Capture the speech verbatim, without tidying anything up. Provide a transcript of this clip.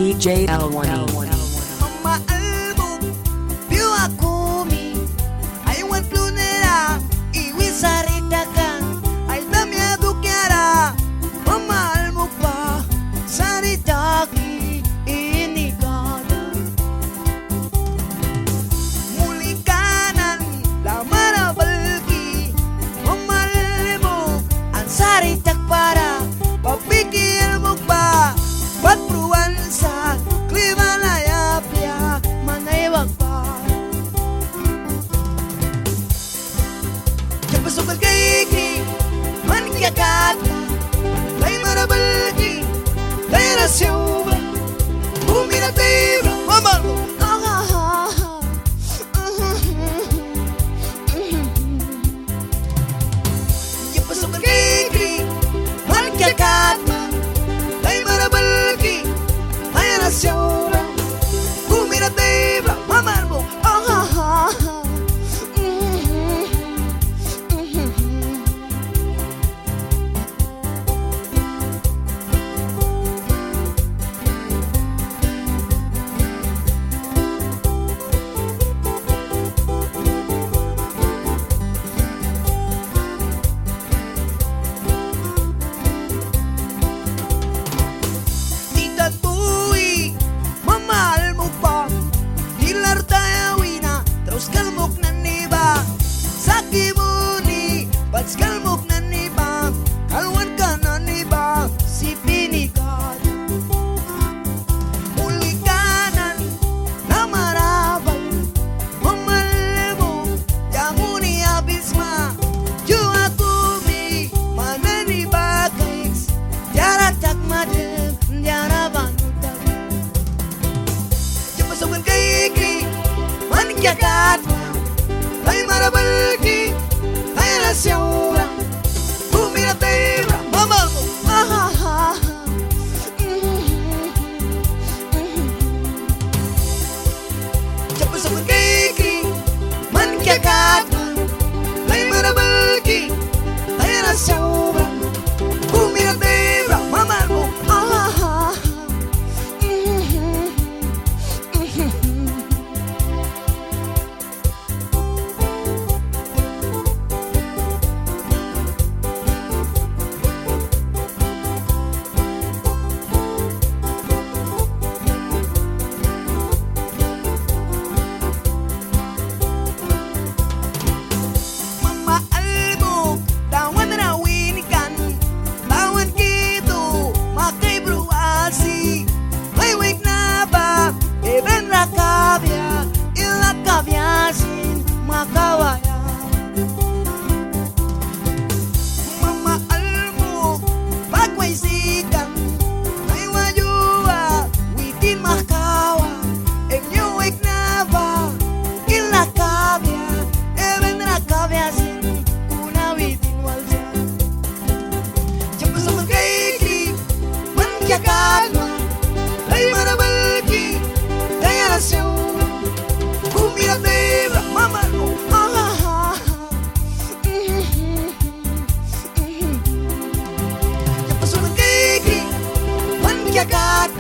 D J Alwani. Mama almuk, piua kumi, ai wan plunera, iwi sari takan, ai tamia dukiara, mama almuk ba, sari taki, ini kada. Mulika nani lamara balki, mama almuk an sari takbara, ba piki almuk ba, bat pruan sa, kli balaia apia, man ai wak ba. Yamni sukul kaikri, man kia kat, laimara balki, laira siaura, kumira taimra, mama almuk. Yamni sukul kaikri, man kia kat, laimara balki, laira siaura, kumira taimra, mama almuk. Titan bui, mama almuk ba, tilara taya wina, trauskalmuk nani ba, saki muni, bat skalmuk nani ba, kalwanka nani ba, sip ini kada. Mulika nani lamara bal, mama almuk, ya muni abisma, yua kumi, man nani ba kaiks, diara takma dem, diara banu tak. Yamni sukul kaikri, man kia kat, laimara balki, laira siaura, kumira taimra, mama almuk. Yamni sukul kaikri, man kia kat, laimara balki, laira siaura, kumira taimra, mama almuk. Mama almuk, tawan ra win kan, tawan kitu, makai bru asi, mai wikna ba, heben ra kabia, ila kabia sin, makawaia. Mama almuk, baku aisi kan, mai wayua, witin makawa, em yu wikna ba, ila kabia, heben ra kabia sin, kuna witin wal sa. Yamni sukul kaikri, man kia kat, laimara balki, laira siaura, kumira taimra, mama almuk. Yamni sukul kaikri, man kia kat,